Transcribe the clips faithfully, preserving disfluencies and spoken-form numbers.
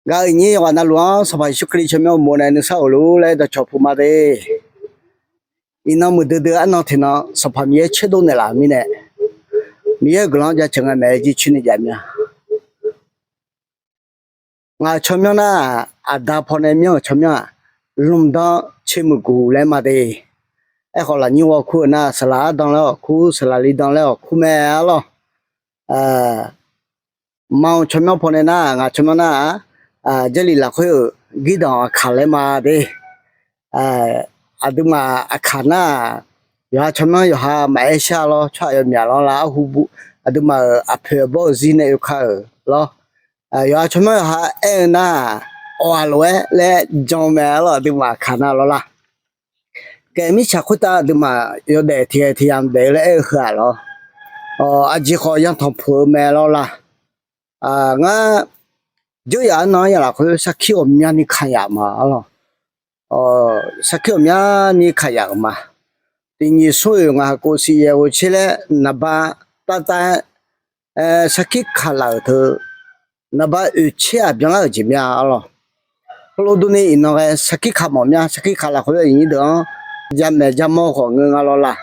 Gaq-euq nyir yawqghaq navluf-anr Sanqpaq Yeqsur Kali tsawrmyanr uqmov nae nuisar of luf-ur laer dawqcawq pu ma de. Iqnan muiqdui dui arnan tiqnan Sanqpaq Miqyaer tserdov naeqlaf-euq mirnae, Miqyaer-euq guiqlanq-anr jaceuq ngae maeq-aer jircoer ni jav mir-a. Ngaq-euq tsawrmyanr nar-aq, aqda pawnae myanr-euq tsawrmyanr-aq, lmqdan tsermuiq guq laer ma de. Aerkhawf, lafnyir ghawrkur-eu nar, saqlaq ardan laer awq kur, saqlaq lidan laer awq kur mae arlawr. Manq tsawrmyanr pawnae nar, ngaq tsawrmyanr nar-aq, Jarlif lafkhoer-euq Girdanq Aqkaq laer ma de. Aqduimaf Aqkaq nar-aq, yawqha tsawrmyanr yawqha maqaer shar lawr, tsawrhaq yawmyaq lawr la, arhu bu, aqduimaf-euq aqpoeq aqbawr-euq zir nae oeka-euq lawr. Yawqha tsawrmyanr yawqha aer-eu nar-aq, awq-aq lof-aer laer jan mae arlawr, aqduimaf Aqkaq nar lawr la. Kaef mirtsaq khoertav aqduimaf yawdaef tiqghae tiqyamq daef-eu laer aer-eu heu-aq lawr. Aqjeq khawf yantanq puq-eu mae lawr la. Ngar, jeuryaq arnan aryaq lafkhoer sarkir ghawqmyani kaq yaf ma arlawr. Sarkir ghawqmyani kaq yaf-euq ma. Tiq nyiq smr oeq ngaq haq kov siq yaeq ghoe tser laer naqba tavtav-aer sarkir kaq laf-euq teu, naqba oeq tser-aq byanlar-euq jeq mya arlawr. Heulof durni iqnan ghae sarkir kaq mawf mya, sarkir kaq lafkhoer aqnyir deuq-anr jamaeq jamawr khawf ngeur nga lawr la.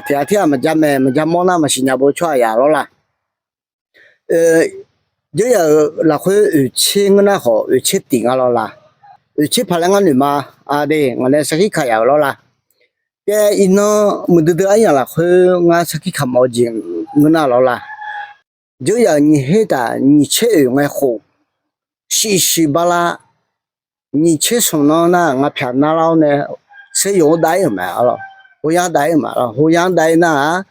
Tiq ghaq tirghaq maqjamaeq maqjamawr nar maqsiq nya bo tsawrhaq yaf lawr la. Jeuryaq-euq lafkhoer oeq tser ngeur nar khawf oeq tser tiq nga lawr la. Oeq tser paq laer ngar noeq ma. Aqde ngaq nae sarkir kaq yaf-euq lawr la. Kae iqnan muiqdui dui aryaq lafkhoer ngar sarkir kaq mawf-eu jeq ngeur nar lawr la. Jeuryaq-euq nyiq her taf nyiq tser oeq ngae khof, shiqshiq bala nyiq tser smq nanr nar ngaq pyaq narlar-awr nae, seryoq-anr dav-ir-euq mae arlawr. Hoyar dav-ir-euq mae arlawr. Hoyar-anr dav-ir nar-aq,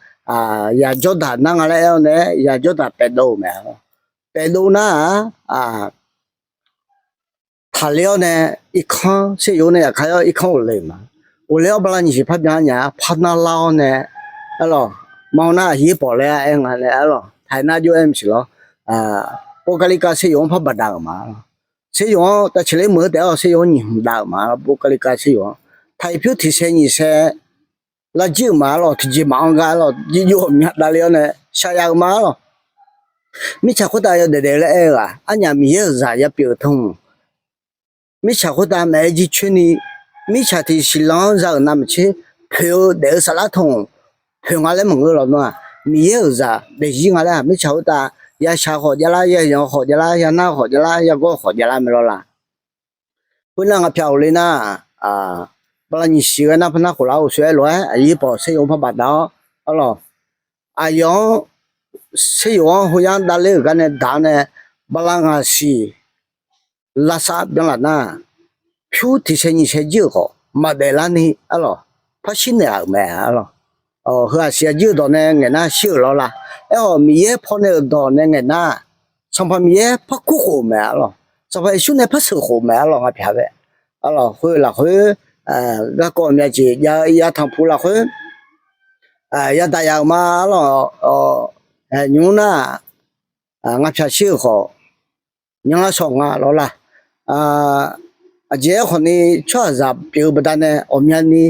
yaq jawrdaq nar nga laer aer-awr nae, yaq jawrdaq paefdov-euq mae arlawr. Paefdov nar-aq, taqler-awr nae, irkanr seryoq-anr nae yaqkar-awr irkanr ghofle-euq ma. Ghofle-awr bala nyiq siq par byan nya-a par narlar-awr nae, arlawr, ma-awr nar aqyir pawf laer aer nga nae arlawr, taqnar jov-aer maqsiq lawr. Bokavlikav seryoq-anr par baqdav-euq ma. Seryoq-anr tavceqler meuq-eu taef-awr seryoq-anr nyiq hmq dav-euq ma. Bokavlikav seryoq-anr taq-iq pyur tiq sae nyiq sae lar jir-euq ma arlawr. Tiqjeq maqanr gar arlawr, jirjov ghawqmya davle-awr nae shaqya-eu ma arlawr. Mirtsaq khoertav yawdaef daef-eu laer aer-eu-aq, arnyaf Miqyaer-euq zaq ya pyeuf-eu teu-aq, mirtsaq khoertav maeq-aer jircoer ni, mirtsaq tiq siqlanq-anr za-euq navmaqtser poeq-eu daef-eu saflar teu-aq, poeq nga laer maqngeur lawq nar-aq, Miqyaer-euq zaq daefzir nga laer-aq, mirtsaq khoertav yashaq khawf javlar, yazanq khawf javlar, yanar khawf javlar, yargawr khawf javlar mae lawr la. Khoernar ngaq pyaq ghofle nar, bala nyiq siq ghae nar par nar khof lar-awr uqshoe-aer lof-aer aqyir pawf seryoq-anr par baqdav-awr, arlawr, aqyawf-anr seryoq-anr hoyar davler-euq gar nae daq-awr nae, bala ngaq siq lavsav byanlaf nar, pyur tiq sae nyiq sae jir-euq khawf maqdaef larni arlawr, par shir naeq-aq-euq mae arlawr. Heu-aq siq-a jir-eu dawq nae ngaeq nar shir-euq lawr la. Aerkhawf Miqyaer pawnae-euq dawq nae ngaeq nar, Sanqpaq Miqyaer par kur khof-euq mae arlawr. Sanqpaq Yeqsur nae par sheuq khof-euq mae arlawr, ngaq pyaq bae. Arlawr, khoer-eu lafkhoer, garkawv myav jeq jav-eu ya tanqpuq lafkhoer yadaq ya-euq ma arlawr. Nymr nar, ngaq pyaq shir-euq khawf, nyanrlar shawr nga lawr la. Aqjeq aerkhawf ni tsawrhaqzaq pyeuf-eu baqdanae ghawqmyani,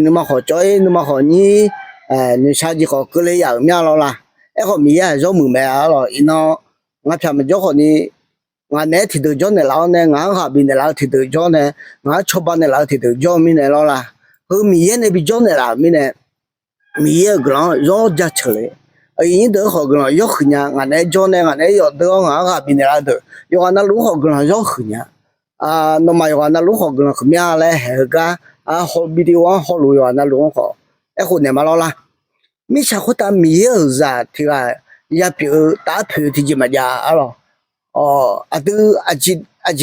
nuima khawf cawv-ir, nuima khawf nyir, noeqshaq jeq khawf keuvle yaf-euq mya lawr la. Aerkhawf Miqyaer-aq zawr muiq mae arlawr. Iqnan ngaq pyaq maqjawr khawf ni, ngaq naeq-aer tiqdeuq jawr naeqlaf-awr nae, ngaq-anr ghaq bifnaeq laf-eu tiqdeuq jawr nae, ngaq-anr cawba naeqlaf-eu tiqdeuq jawr-eu mirnae lawr la. Heu Miqyaer nae bijawr naeqlaf-euq mirnae, Miqyaer-euq guiqlanq-anr zawr jaceuq le. Aqyuif nyir deuq-anr khawf guiqlanq yawr huiq nya. Ngaq naeq-aer jawr nae, ngaq naeq-aer yawf deuv-awr ngaq-anr ghaq bifnaeq laf-eu deuq, yawqghaq navluf-anr khawf guiqlanq yawr huiq nya. Nawmaf yawqghaq navluf-anr khawf guiqlanq huiq mya laer haeq-eu gar, video-anr hawluf yawqghaq navluf-anr khawf aerkhof naeq ma lawr la. Mirtsaq khoertav Miqyaer-euq zaq tiq ghaq ya pyeuf-eu taf-aer poeq-eu tiqjeq maqjav arlawr. Aqdui aqjeq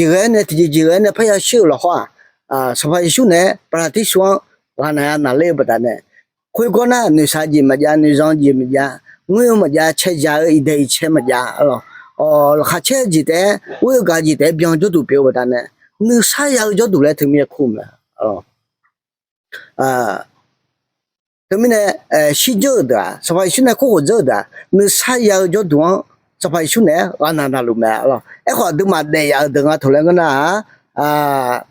ghae-aer nae tiqjeq jeq ghae-aer nae parya shir-euq lafkhoer-aq, Sanqpaq Yeqsur naeq-aer baqlaqtir suf-anr ghaqnaq ya naqler-eu baqdanae, khoergawr nar noeqshaq jeq maqjav, noeqzanq jeq maqjav, ngoer-eu maqjav, cae dzaq-eu iqdaeq iqcae maqjav arlawr. Laqkhaq caer-eu jeq taef-aer, ghoer-eu gaq jeq taef-aer byan jawrduq pyeuf-eu baqdanae, nuisar ya-eu jawrduq laer teumirnae kur-eu mae. Teumirnae, shirdzeur-euq deuq-aq, Sanqpaq Yeqsur nae kurkhof dzeur-euq deuq-aq, nuisar ya-eu jawrduq-anr Sanqpaq Yeqsur naeq-aer ghaqnaq naqluf mae arlawr. Aerkhawf aqduimaf daef yaf-euq deuq nga taq laer ngeur nar-aq,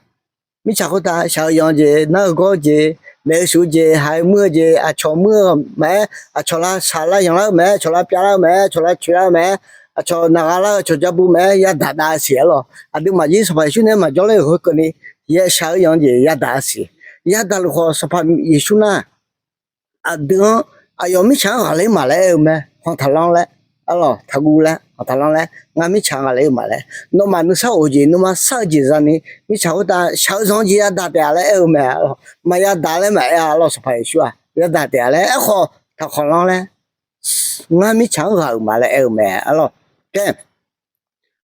mirtsaq khoertav shaq-eu yanq jeq, nar-eu gawr jeq, maeq-eu shuf-eu jeq, haiq-eu muir-eu jeq, aqcawq muir-eu maqaer, aqcawq lavshaq lavyanq lar-eu maqaer, aqcawq lavpyav lar-eu maqaer, aqcawq lavcoeq lar-eu maqaer, aqcawq naqgha lar-eu cawqja bu maqaer yadaq dav-a siq arlawq. Aqduimaf jir Sanqpaq Yeqsur nae maqjawr ler-euq khoerkeuvni, yaer shaq-eu yanq-eu jeq yadaq-a siq. Yadaq luf khawf Sanqpaq Yeqsur nar, aqdui-anr aqyawf mirtsaq-anr ghaqler maqlaer aer-eu mae, khanq taqlanr laer, arlawq, taqguv laer, khanq taqlanr laer, ngar mirtsaq-anr ghaqler-eu maqlaer. Nawmaf nuisar of-eu jeq, nuima sar-eu jeq zani, mirtsaq khoertav shaq-eu zanq-eu jeq yadaq taef-a laer aer-eu mae arlawq. Maqyadaq laer maqaer-a arlawq, Sanqpaq Yeqsur-aq yadaq taef-a laer aerkhawf taqkhanq lanr laer, ngar mirtsaq-anr ghaq-euq ma laer aer-eu mae arlawq. Kae,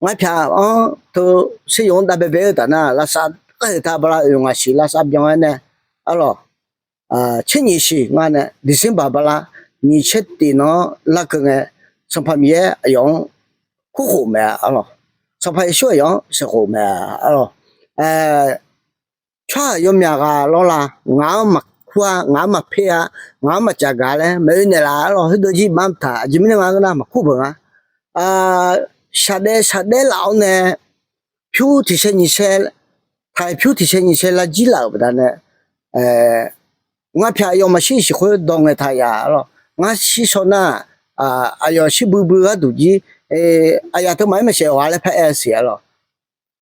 ngar pyaq-anr teu seryoq-anr dav baebae-eu taf nar, lavsav ghae-euq ta bala oeq ngaq siq lavsav byan-aer nae arlawq, tser nyiq siq nga nae December bala nyiq tser tiq nan-anr larkeuv ngae, Sanqpaq Miqyaer aqyawf-anr kurkhof mae arlawq. Sanqpaq Yeqsur aqyawf-anr sheuqkhof mae arlawq. Tsawrhaq yawmyaq ghaq lawr la, ngaq-anr maqkur-a, ngaq-anr maqper-a, ngaq-anr maqcaf gaq laer maqoe naeqlaf arlawq. Heudeuq jir bamq taq, aqjeq mirnae nga ngeur nar maqkur beuq nga. Shaqdaev shaqdaer laf-awr nae, pyur tiq sae nyiq sae, taq pyur tiq sae nyiq sae lavjir laf-euq baqdanae, ngar pyaq aqyawf maqshir siq khoer dawq ngaeqtaq yaf arlawq. Ngar shir shaw nar, aqyawf shir buibui gharduq jir, aqyaf teu maqaer maqsaef awq-a laer paraer-a siq arlawq.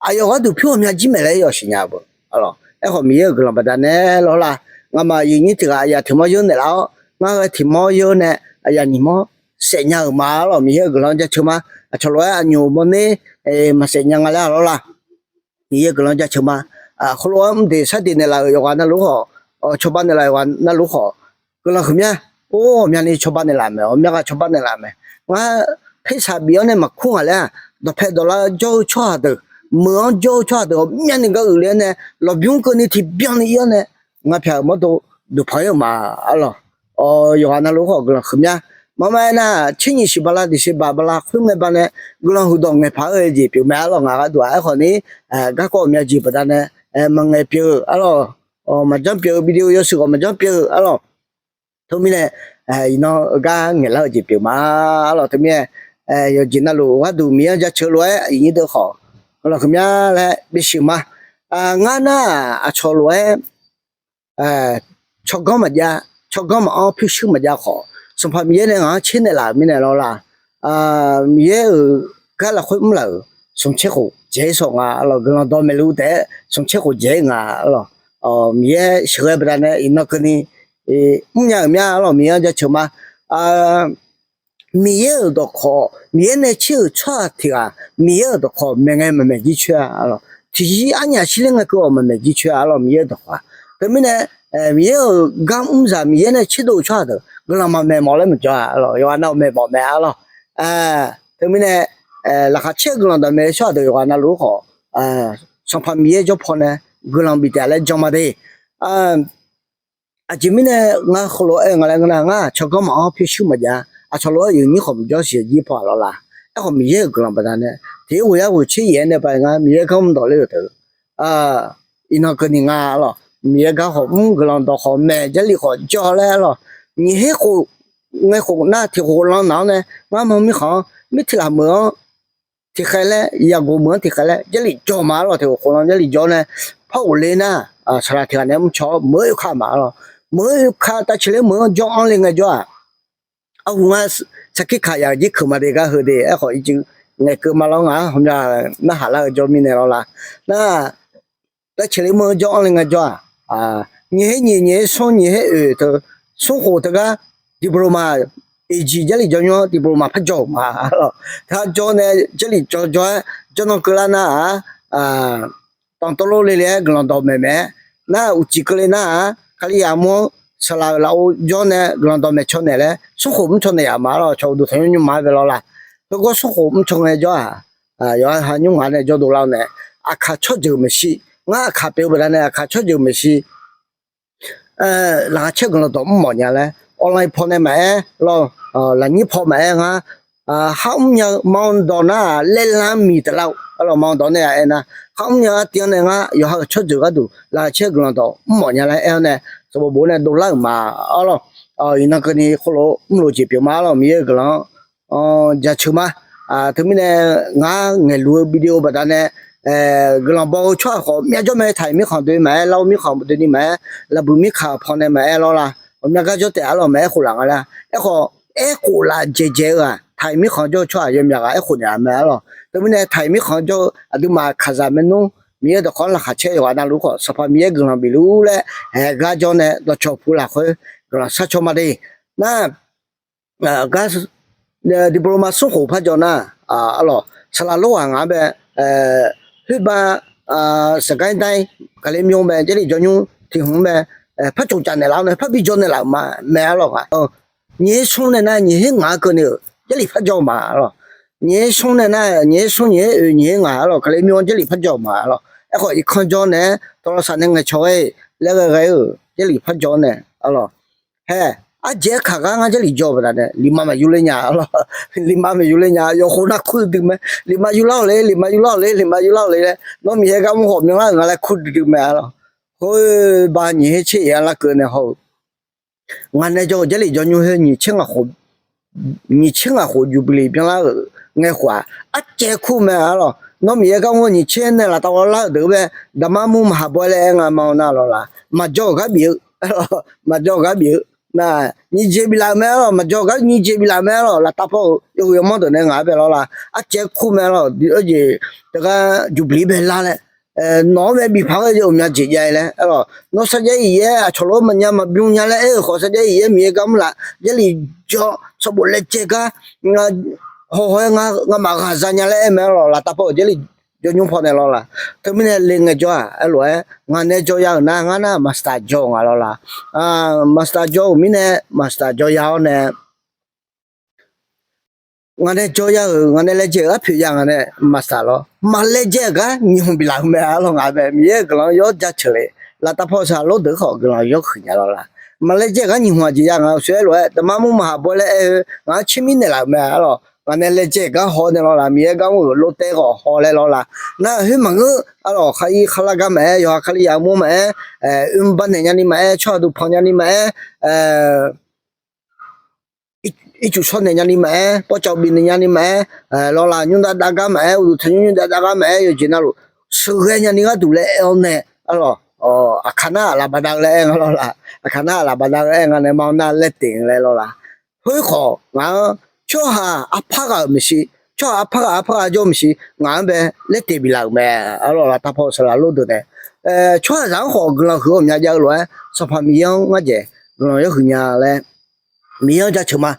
Aqyawf gharduq pyur ghawqmya jir maeq laer yawf siqnya-eu beu arlawq. Aerkhawf Miqyaer-euq guiqlanq baqdanae lawr la, ngamaf yuifnyir tiq ghaq aqyaf tiq mawr yeur naeqlaf-awr, ngar ghae tiq mawr yeur nae aqyaf nyiq mawr saefnya-euq ma arlawq. Miqyaer-euq guiqlanq jaceuq ma. Aqcawq lof-aer aqnyoq mawrner maqsaef nya nga laer-a lawr la. Miqyaer guiqlanq jaceuq ma. Khoerlof-aer mr deq sar deq naeqlaf-euq yawqghaq navluf khawf, cawba naeqlaf yawqghaq navluf khawf, guiqlanq huiqmya. Or, ghawqmyani cawba naeqlaf mae, ghawqmya ghaq cawba naeqlaf mae. Ngar tersaq bif-anr nae maqkur ngaq laer-aq, dawqpae dawqlar jawr-eu tsawrhaq deuq, meuq-anr jawr-eu tsawrhaq deuq ghawqmyani gar uiqler-awr nae, lawqbymr keuvni tiqbyan ni ir-awr nae, ngar pyaq-euq mawrdo duqpanq-ir-euq ma arlawq. Yawqghaq navluf khawf guiqlanq huiqmya. Maqmae aernar, tser nyiq siq bala, December bala khoerngae banae guiqlanq huiqdawq ngaeqpaq-eu jeq pyeuf mae arlawq. Ngaq gharduq-aq aerkhawf ni, garkawv ghawqmya jeq baqdanae maqngaeq pyeuf-eu arlawq. Maqjanr pyeuf-eu, video yawshuif khawf maqjanr pyeuf-eu arlawq. Teumirnae, iqnan-eu gar ngaeqlar-eu jeq pyeuf ma arlawq. Teumirnae, yawqjeq navluf gharduq Miqyaer-anr jaceuq lof-aer aqyuif nyir deuq khawf guiqlanq huiqmya laer bisheuq ma. Ngar nar-aq aqcawq lof-aer tsawrganr maqjav, tsawrganr maqanr, pyurshuir maqjav khawf, Sanqpaq Miqyaer nae ngaq-anr tser naeqlaf-euq mirnae lawr la. Miqyaer-euq gar lafkhoer mr laf-euq smq tser khof dzaeq-ir sawq nga arlawq. Guiqlanq dawq maeqluf taef-aer smq tser khof dzaeq-ir nga arlawq. Miqyaer sheuqghae baqdanae iqnan keuvni mrnya-euq mya arlawq. Miqyaer-anr jaceuq ma. Miqyaer-euq dawqkawq, Miqyaer nae tser-euq tsawrhaq tiq ghaq Miqyaer-euq dawqkawq maeq ngae maqmaeq jircoer-a arlawq. Tiqzir arnyaf shirler ngae keuv-awq maqmaeq jircoer-a arlawq, Miqyaer-euq dawqkawq-aq. Teumirnae, Miqyaer-euq gar mr zaq Miqyaer nae tserdov-euq tsawrhaq deuq guiqlanq maqmaeq mawf laer maqjawr-a arlawq. Yawqghaq nav-euq maeqmawf mae arlawq. Teumirnae, laqkhaq caer-eu guiqlanq dawqmaeq-eu tsawrhaq deuq yawqghaq navluf-ur khawf, Sanqpaq Miqyaer jawr pawnae guiqlanq bif taef laer jan ma de. Aqjeq mirnae ngar heulof-aer nga laer ngeur nar, ngar tsawrganr maqanr, pyurshuir maqjav, aqcawq lof-aer yuifnyir khawf maqjawr siq jir paw-aq lawr la. Aerkhawf Miqyaer-euq guiqlanq baqdanae tiq ghaq yar ghoeq tser yaef-aer nae ba ngar Miqyaer gar mr dawq ler-euq teu iqnan keuvni nga arlawq. Miqyaer gar khawf mr, guiqlanq dawq khawf maeq, Jarlif khawf jawr laer arlawq. Nyiq her khof ngae khof nar tiq khof lan naq-awr nae ngar ma mirkhanq-anr mir tiq laf meuq-anr tiqkhaeq laer, Yaqgoq meuq-anr tiqkhaeq laer Jarlif jawr ma arlawq. Tiq khof khof lan Jarlif jawr nae par ghofle nar, saqlaq tiq ghaq nae mrcaw-awr meuq-aer oekaq ma arlawq. Meuq-aer oekaq tavceq ler meuq-anr jawr anr le ngae jawr-aq, arhu ngar sarkir kaq yaq jir keuq ma de gar heu de. Aerkhawf ircuf ngaeqkeuv ma lawr, ngaq-anr hawmya narhaq lar-eu jawr mirnae lawr la. Nar, tavceq ler meuq-anr jawr anr le ngae jawr-aq, nyiq her nyiq, nyiq her smr, nyiq her oeq teu, smr khof teugar diploma, eqjeq Jarlif jawr nymr-anr diploma par jawr-euq ma arlawq. Teugar jawr nae Jarlif jawr jawr-aer jawrnan keuvlar nar-aq, tanqtawvlov le le-aer guiqlanq dawq maeq maeq-aer nar, uqcif keuvle nar-aq, Kalizaq mur-anr saqlaq-euq lafov jawr nae guiqlanq dawq maeqcaw naeq laer smr khof mrcaw naeq yaf ma arlawq. Cawq uqduq tanqnymr nymrma-aer bae lawr la. Heugawr smr khof mrcaw ngae jawr-aq, yawqha nymr ngaq nae jawrdo lar-eu nae, aqkaq tsawrjeuq maeqshi, ngar aqkaq pyeuf-eu baqdanae aqkaq tsawrjeuq maeqshi, laqkhaq caer guiqlanq dawq mrmawf nya laer, online paw nae maqaer lawr, lafnyir paw maqaer ngar, khar mrnya-eu ma-anr dawq nar-aq laerlar miq taflar-eu arlawq. Ma-anr dawq nae-aq aernar, khar mrnya-eu artiv-anr nae ngar yawqha-euq tsawrjeuq gharduq laqkhaq caer guiqlanq dawq mrmawf nya laer aer-awr nae, sanqbof bof nae dovlar-euq ma arlawq. Iqnan keuvni khoerlof mrlof jeq pyeuf ma arlawq. Miqyaer-euq guiqlanq-anr jaceuq ma. Teumirnae ngar ngaeqluf-eu video baqdanae guiqlanq baw-eu tsawrhaq khawf myavjawr mae. Taq-iq mirkhanq doeni maqaer, lar-eu mirkhanq doeni maqaer, laqbuiq mirkaq paw nae maqaer lawr la. Ghawqmya gar jawr taef arlawq. Maqaer khof laf nga laer, aerkhawf aerkhof laf dzaeqdzaeq-eu-aq, taq-iq mirkhanq jawr-eu tsawrhaq yawmyaq ghaq aerkhof naeqlaf mae arlawq. Teumirnae taq-iq mirkhanq jawr-eu aqduimaf kaqzaq maernmr Miqyaer dawqkawq-anr laqkhaq caer yawqghaq navluf khawf, Sanqpaq Miqyaer guiqlanq bifluf-ur laer haeq gar jawr nae dawqcawq pu lafkhoer guiqlanq sharcaw ma de. Nar, gar diploma smr khof par jawr nar, arlawq, saqlaq lor ghaq ngaq-anr bae, khoerbav, saqgaer daer, gaqler myanr bae, Jarlif jawrnymr tiq hmq-anr bae, par tsofcaf naeqlaf-awr nae par bijawr naeqlaf-euq ma mae arlawq ghaq. Nyiq her smr nae nar nyiq her ngaq-anr keuvni-euq Jarlif par jawr-eu ma arlawq. Nyiq her smr nae nar nyiq her smr nyiq her oeq nyiq her ngaq arlawq, gaqler myanr-anr Jarlif par jawr-eu ma arlawq. Aerkhawf irkanr jawr nae-aer tawvlawv saq nae ngaeqcawq ghae-iq laer ghae ghae-eu Jarlif par jawr nae arlawq. Hae, ardzaeq-aer kaq gar ngar Jarlif jawr-eu baqdanae lifma maqyur ler nya arlawq. Lifma maqyur ler nya, yawqkhof nar kur duidui mae. Lifma yurlar-awq le, lifma yurlar-awq le, lifma yurlar-awq le laer, nawr Miqyaer gar mr khawf myanlar-euq nga laer kur duidui mae arlawq. Khoerbav nyiq her tser-iq-anr larkeuv nae haw-eu ngaq nae jawr-eu Jarlif jawrnymr khoer nyiq tser ngaq khof, nyiq tser ngaq khof Jubilee byanlar-euq ngae khof-aq, ardzaeq kur mae arlawq. Nawr Miqyaer gar mr-eu nyiq tser nae laftav ghawrlar-euq deuq-eu bae, daqmar mur maqhaq baw-aer laer aer nga ma-awr nar lawrlaq, maqjawr-euq gar bif-eu maqjawr-euq gar bif-eu, nar, nyiq jeq biflaf-euq mae arlawq, maqjawr-euq gar nyiq jeq biflaf-euq mae arlawq, laftav paw-euq yawhuiq yawmanr deuq nae ngaq-anr bae lawrlaq, ardzaeq kur mae arlawq, aerjeq teugar Jubilee bae lar laer, nawq-anr bae bif paq-aer jeq uqmya jeq jav-i laer arlawq, nawr sarjax iq yaer aqcawq lof-aer maqnya maqbymr nya laer aer-euq khawf, sarjax iq yaer Miqyaer gar mr laf, Jarlif jawr sanqbof laejae gar hawhaw-aer ngamaf ghaqza nya laer aer mae arlawq, laftav paw-euq Jarlif jawrnymr pawnae lawrlaq. Teumirnae le ngaejawr-aq aerlof-aer ngaq nae jawr ya-euq nar, ngar nar master jawr-eu nga lawrlaq. Master jawr-euq mirnae master jawr ya-awr nae ngaq nae jawr ya-euq, ngaq nae laejae-euq arpoeq ya nga nae master lawr, maqlaejae-euq gar nyiq hmq biflaf-euq mae arlawq, ngaq bae Miqyaer-euq guiqlanq yawr jaceuq le. Laftav paw saqlaq lor deuq khawf guiqlanq yawr huiq nya lawrlaq. Maqlaejae-euq gar nyiq hmq aqjeq ya nga-eu shawr-aer lof-aer daqmar mur maqhaq baw-aer laer aer-eu ngaq-anr tser mir naeqlaf-euq mae arlawq. Ngaq nae laejae-euq gar haw nae lawrlaq, Miqyaer gar mr-euq lortaer khawf haw laer lawrlaq. Nar khoer maqngeur arlawq, khar ir khar lar gar maqaer, yawqha kar lir yamr maqaer, oerbar naeq nyani maqaer, tsawrhaq duqpanq nyani maqaer, ircuf shawr naeq nyani maqaer, pawrcawv bif naeq nyani maqaer, lawrlaq nymrdav dav gar maqaer, uqduq tanqnymr nymrdav dav gar maqaer, yawqjeq navluf sheuqghae nyani gharduq laer aer-awr nae arlawq, aqkaq nar aqlaf baqda-eu laer aer nga lawrlaq, aqkaq nar aqlaf baqda-eu laer aer nga nae ma-awr nar laer teq laer lawrlaq. Khoerkhawf ngaq-anr tsawrhaq arpar ghaq-euq maeqshi, tsawrhaq arpar ghaq arpar ghaq jawr-eu maeqshi ngaq-anr bae laer teq biflaf-euq mae arlawq, laftav paw saqlaq lor deuq nae tsawrhaqzaq-anr khawf guiqlanq huiq-eu ghawqmya jav-eu lof-aer Sanqpaq Miqyaer-anr ngar dzaeq guiqlanq yawr huiq nya laer Miqyaer-anr jaceuq ma.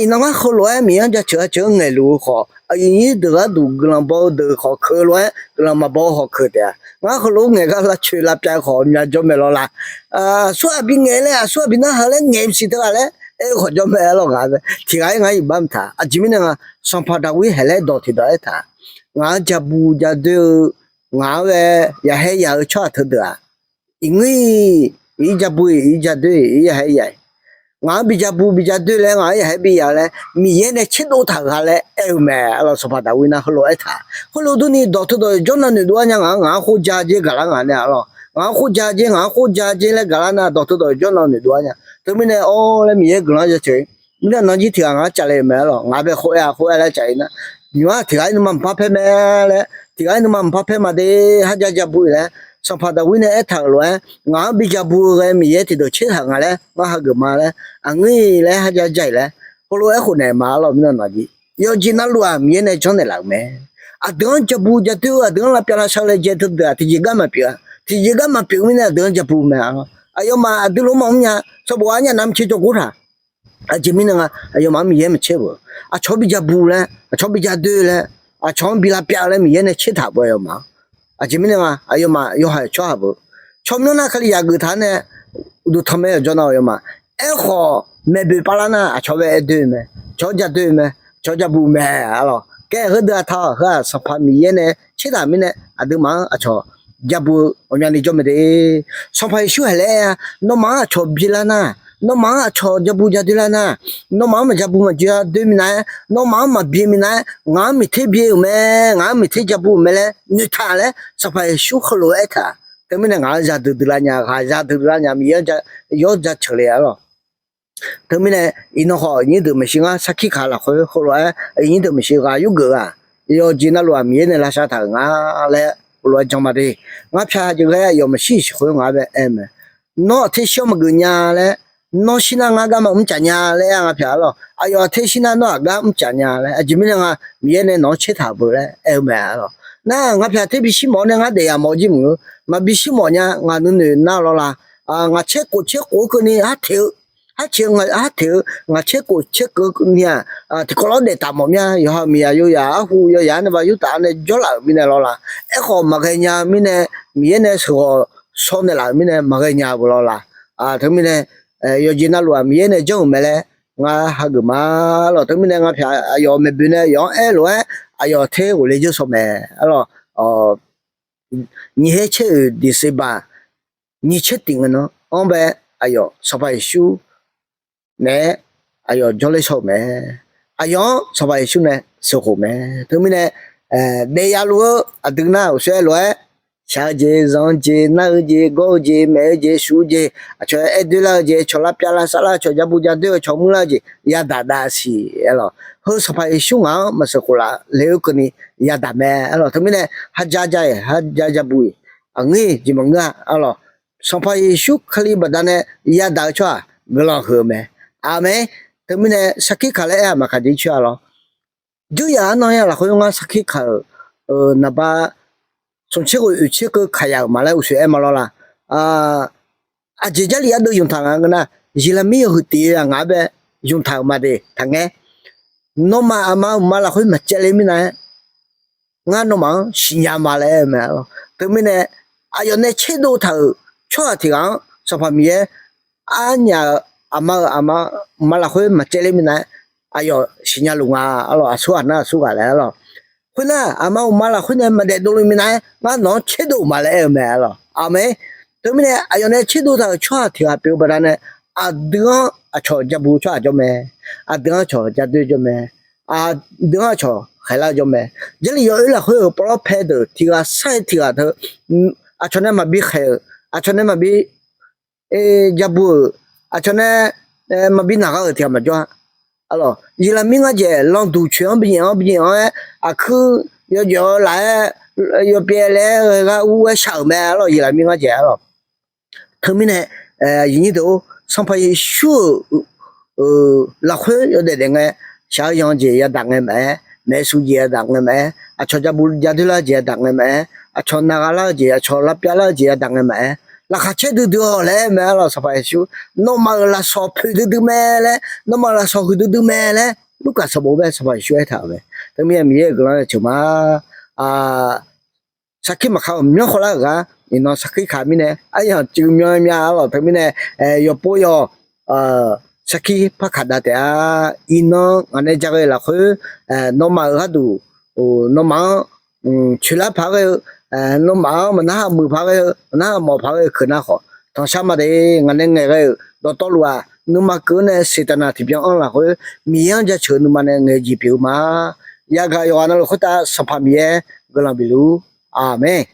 Iqnan ngar heulof-aer Miqyaer-anr jaceuq jaceuq-anr ngaeqluf-eu khawf, aqyuif nyir deuq gharduq guiqlanq baw-eu deuq khawf keuq-eu lof-aer guiqlanq maqbaw-eu khawf keuq taef-a. Ngar heulof-aer ngaeq gar lavcoeq lavpyav-eu khawf aqmyan jawr mae lawrlaq. Aqsur aqbi ngaeq laer, aqsur aqbi narhaq laer ngaeq maqsiq teughaq laer aer-eu khawf jawr mae arlawq, ngaq-anr bae tiq ghaq-ir ngar iq bar mqtaq. Aqjeq mirnae nga, Sanqpaq Daqwir haeq laer dawq tiq dawq aertaq, ngaq-anr jabu jadoer-eu, ngaq-anr ghae yaqhaer yaq-eu tsawrhaq teudeuq-aq, iqngir-iq iqir jabu-iq iqir jadoer-iq iqir yaqhaer yaq-iq, ngaq-anr bi jabu bi jadoer laer ngaq-anr yaqhaer bi yaq-eu laer Miqyaer nae tserdov taq-euq gha laer aer-eu mae arlawq. Sanqpaq Daqwir nar heulof aertaq. Khoerlof durni dawqteuv dawq jawr nav noeqdov-ar nya, ngaq-anr ngaq-anr khoer ja jer gaqlar nga nae arlawq, ngaq-anr khoer ja jer, ngaq-anr khoer ja jer laer gaqlar nar dawqteuv dawq jawr nav noeqdov-ar nya. Teumirnae awr laer Miqyaer guiqlanq-anr jaceuq-ir mirnae nanjir tiq ghaq ngaq-anr cavle-eu mae arlawq, ngaq-anr bae khoer-a khoer-a laer caf-ir nar, nymq-aq tiq ghaq-ir nuima mqpar paer mae laer, tiq ghaq-ir nuima mqpar paer ma de, har ja jabu-iq laer Sanqpaq Daqwir nae aertaq-euq lof-aer ngaq-anr bi jabu-eu ghae Miqyaer tiq deuq tser taq nga laer ngar hageuf ma laer, aqngir laer har ja ja-iq laer heulof-aer khofnaeq ma arlawq mirnae nanjir. Yawqjeq navluf-aq Miqyaer nae janrnaeq laf-euq mae. Aqdui-anr jabu jadoer-eu, aqdui-anr lavpyav lavshaw laejae teudeuq-aq tiqjeq gar maqpyeuf-a. Tiqjeq gar maqpyeuf mirnae aqdui-anr jabu mae arlawq. Aqyawfmaf aqdui lof maqmr nya, sanqbof-a nya navmaqtser jawrgor taq. Aqjeq mirnae nga, aqyawfmaf-anr Miqyaer maqtser beuq. Aqcawq-anr bi jabu laer, aqcawq-anr bi jadoer laer, aqcawq-anr bi lavpyav laer Miqyaer nae tser taq beu aqyawfmaf-anr. Aqjeq mirnae nga, aqyawfmaf yawhaiq tsawrhaq beu. Tsawrmyanr nar kalizaq geuf taq-anr nae uqduq tanq mae yawqjawr nar aqyawfmaf. Aerkhawf maeqboeq pavlar nar aqcawq bae aer doer-eu mae, aqcawq-anr ja doer-eu mae, aqcawq-anr jabu mae arlawq. Khaer heudeuq-aq taq-awq, heu-aq Sanqpaq Miqyaer nae tser taq mirnae aqduimaf-anr aqcawq jabu-eu ghawqmyani jawr mae de. Sanqpaq Yeqsur haeq laer aer-a, nawmaf-anr aqcawq byaelar nar, nawmaf-anr aqcawq jabu jadoer lar nar, nawmaf-anr maqjabu maqjadoer minav-aer, nawmaf-anr maqbyae minav-aer ngaq-anr miqter byae-euq mae, ngaq-anr miqter jabu-euq mae laer noeqtaq laer Sanqpaq Yeqsur heulof-aer aertaq. Teumirnae ngaq-anr za duidui lar nya, ghaq za duidui lar nya, Miqyaer-anr yawr jaceuq le arlawq. Teumirnae iqnan khawf aqnyir deuq maeqshi ngar sarkir kaq lafkhoer heulof-aer aqnyir deuq maeqshi ghaq yurgeuf-aq, yawqjeq navluf-aq Miqyaer nae lavshav taq-euq nga laer heulof-aer jan ma de. Ngar pya jeq ghae aqyawf maeqshi siq khoer ngaq-anr bae aer mae. Nawr aqter shir-awr maqgeuf nya laer Nawr shir nar ngar gar maqmr caf nya laer aer-a nga pyaq arlawq. Aqyawf aqter shir nar nawr aqgar mr caf nya laer. Aqjeq mirnae nga, Miqyaer nae nawq-anr caertaq-euq beu laer aer-eu mae arlawq. Nar ngaq pyaq ter bishir mawf-awr nae ngar daef yamawf-eu jir muiq-eu. Maqbi shir mawf nya, ngaq nuinoeq nar lawr la. Ngaq caer khof caer khof-eu keuvni harteq-eu, harteq-eu, harteq-eu ngaq caer khof caer keuv ni-aq, tiqkawv lawr daef taf mawf mya. Yawqha-euq miqyaq yawzaq arhu yawzaq-anr nae ba yurtaf-anr nae jawrlaf-euq mirnae lawr la. Aerkhawf maqghae nya-eu mirnae, Miqyaer nae sheuqghawq shawr naeqlaf-euq mirnae maqghae nya-eu beu lawr la. Teumirnae yawqjeq navluf-aq Miqyaer nae janr-euq mae laer ngar hageuf ma arlawq. Teumirnae ngaq pyaq aqyawf maeqboeq nae aqyawf-anr aer lof-aer aqyawf ter ghofle jawr shaw mae arlawq. Nyiq her caer-euq December nyiq caer tiq ngae nan-anr bae aqyawf Sanqpaq Yeqsur naeq-aer aqyawf jawrler shaw-euq mae. Aqyawf-anr Sanqpaq Yeqsur nae sheuqkhof mae. Teumirnae daef yaf luf-eu aqdui nar uqshoe aer lof-aer shaq-eu jeq, zanq-eu jeq, nar-eu jeq, gawr-eu jeq, maef-eu jeq, shuf-eu jeq, aqcawq aer doerlar-eu jeq, cawq lavpyav lavsavlar-eu, cawq ja bu ja doer-eu, cawq muirlar-eu jeq yadaq dav siq arlawq. Heu Sanqpaq Yeqsur ngaq-anr maqsheuqkhof laf le-eu keuvni yadaq mae arlawq. Teumirnae haja ja-iq, haja ja bu-iq, aqngeur-iq jeq maqngeur-a arlawq. Sanqpaq Yeqsur Kali baqdanae yadaq-eu tsawrhaq guiqlanq huiq-eu mae. Aqmeq. Teumirnae sarkir kaq laer aer-aq maqkaq jeq coer-a lawr. Dzeurya arnan-aer lafkhoer ngar sarkir kaq-euq naqba smq tser ghoe oeq tser keuv kaq yaf-euq ma laer uqshoe aer ma lawr la. Aqjeq Jarlif ardeuv yumq taq nga ngeur nar, Yeqlaqmir yawhuiq tiq yawzaq ngaq-anr bae yumq taq-euq ma de taqngaer. Nawmaf aqma uqma lafkhoer maqcaevle mirnav-aer, ngar nawmaf-anr siqnya ma laer aer-eu mae arlawq. Teumirnae aqyawf nae tserdov taq-euq tsawrhaq tiq ghaq-anr Sanqpaq Miqyaer arnyaf-euq aqma-euq aqma uqma lafkhoer maqcaevle mirnav-aer, aqyawf siqnya luf nga arlawq. Aqsurghaq nar aqsurghaq laer arlawq. Khoernar aqma uqma lafkhoer nae maqdaef dovle mirnav-aer ngar nawq-anr tserdov ma laer aer-eu mae arlawq. Aqmeq. Teumirnae aqyawf nae tserdov taq-euq tsawrhaq tiq ghaq pyeuf-eu baqdanae aqdui-anr aqcawq ja bu tsawrhaq jawr mae. Aqdui-anr aqcawq ja doer jawr mae. Aqdui-anr aqcawq khaeqlar jawr mae. Jarlif yawoer lafkhoer-euq pawlawr pae deuq tiq ghaq sar-aer tiq ghaq teu aqcawq nae maqbi khaeq-euq, aqcawq nae maqbi ja bu-euq, aqcawq nae maqbi naqgha-euq tiq ghaq maqjawr-a. Arlawq, Yeqlaqmir ngar jaeq landuq coeq-anr binyaef-anr binyaef-anr-aer aqkuir yawjawf-eu laf-aer yawpyaev laer-aer ghae gar ur-aer shaq-euq mae arlawq. Yeqlaqmir ngar jaeq arlawq. Teumirnae aqyuif nyir deuq-or, Sanqpaq Yeqsur-euq lafkhoer yawdaef daef ngae, shaq-eu yanq jeq yadaq ngae maqaer, maeqsuq jeq yadaq ngae maqaer, aqcawq ja bu ja doer lar jeq yadaq ngae maqaer, aqcawq naqgha lar-eu jeq, aqcawq lavpyav lar-eu jeq yadaq ngae maqaer, laqkhaq caer duidui-awq laer aer mae arlawq. Sanqpaq Yeqsur, nawmaf-euq lafsawq poeq duidui mae laer, nawmaf-euq lafsawq huiq duidui mae laer, Lurkaf sanqbof bae Sanqpaq Yeqsur aertaq-euq mae. Teumirnae Miqyaer-euq guiqlanq-anr yaceuq ma. Sarkir maqkaq-euq myanr khawvlar-euq gar iqnan sarkir kaq mirnae aryamq cuiv myanr mya arlawq. Teumirnae yawpov yawq sarkir par kaq dav taef-a. Iqnan ngaq nae ja ghae lafkhoer, nawmaf-euq gharduq nawmaf-anr coeqlar paq-aer ghae-eu, nawmaf-anr maqnarhaq muiq paq-aer ghae-eu, maqnarhaq mawf paq-aer ghae-eu keuq nar khawf, tanqshar ma de. Ngaq nae ngaeq ghae-euq dawqtawvluf-aq, nuima keuv-anr nae Saqtaqnaq tiqbyan anr lafkhoer Miqyaer-anr jaceuq-eu nuima nae ngaeq jeq pyeuf-eu ma. Yagaq yawqghaq navluf khoertav Sanqpaq Miqyaer guiqlanq bifluf-ur. Aqmeq.